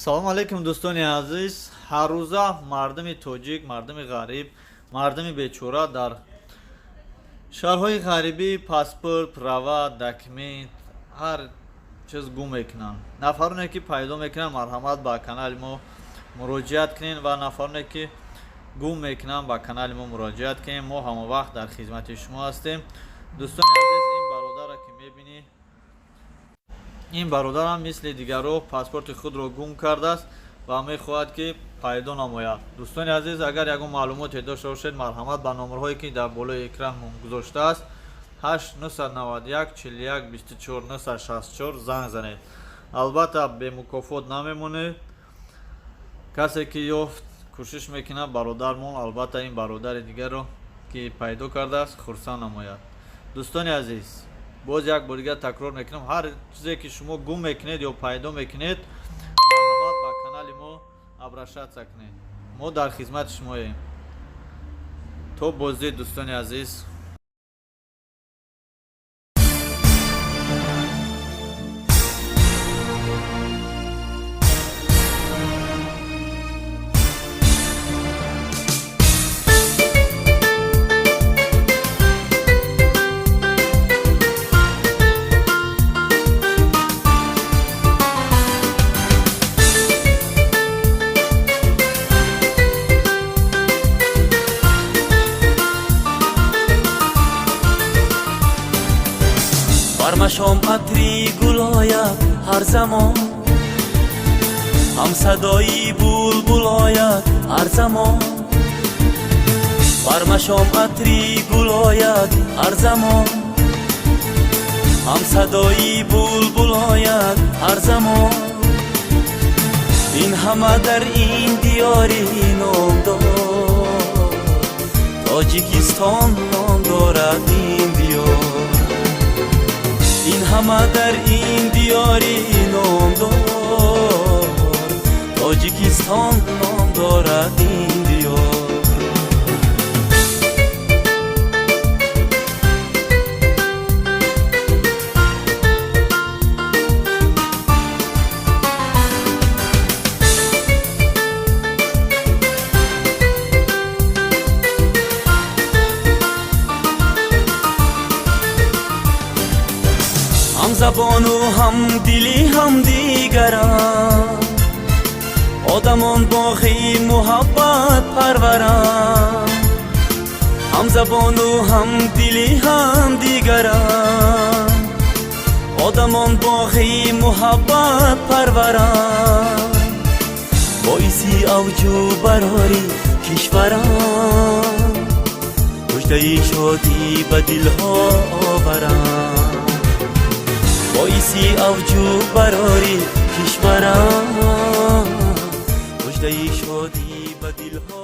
Салому алейкум, дӯстони азиз. Ҳаррӯза мардуми тоҷик, мардуми ғариб, мардуми бечора дар шаҳрҳои ғарибӣ паспорт, права, документ, ҳар чиз гум мекунанд. Нафароне ки пайдо мекунанд, марҳамат, ба канали мо муроҷиат кунед ва нафароне ки гум мекунанд, ба канали мо муроҷиат кунед. Мо ҳамавақт дар хизмати шумо ҳастем. Дӯстони азиз, ин бародарро ки мебинӣ, ин бародарам мисли дигарро паспорти худро гум кардааст ва мехоҳад ки пайдо намояд. Дӯстони азиз, агар ягон маълумоте дошта бошед, марҳамат, ба номерҳое ки дар болои экран гузоштааст, 8 991 41 24 964, занг занед. Албатта, бемукофот намемонед. Касе ки ёфт, кӯшиш мекунад бародармон, албатта, ин бародари дигарро ки пайдо кардааст, хурсанд намояд. Дӯстони азиз, боз як бор дигар такрор мекунам: ҳар чизе ки шумо гум мекунед ё пайдо мекунед, марҳамат, ба канали мо обращаться кунед. Мо дар хизмати шумоем. То боздид, дӯстони азиз. Бар машом атри гул ояд ҳар замон, ҳам садои булбул ояд ҳар замон. Бар машом атри гул ояд ҳар замон, ҳам садои булбул ояд ҳар замон. Ин ҳама дар ин диёри номдор, Тоҷикистон ном дорад ин диёр. Ин ҳама дар ин диёри номдор, Тоҷикистон ном дорад ин диёр. Ҳамзабону ҳамдили ҳамдигаранд, одамон боғи муҳаббат парваранд. Ҳамзабону ҳамдили ҳамдигаранд, одамон боғи муҳаббат парваранд. Боиси авҷу барори кишваранд, муждаи шодӣ ба дилҳо оваранд. Боиси авҷу барори кишварам, муждаи шодӣ ба дилҳо.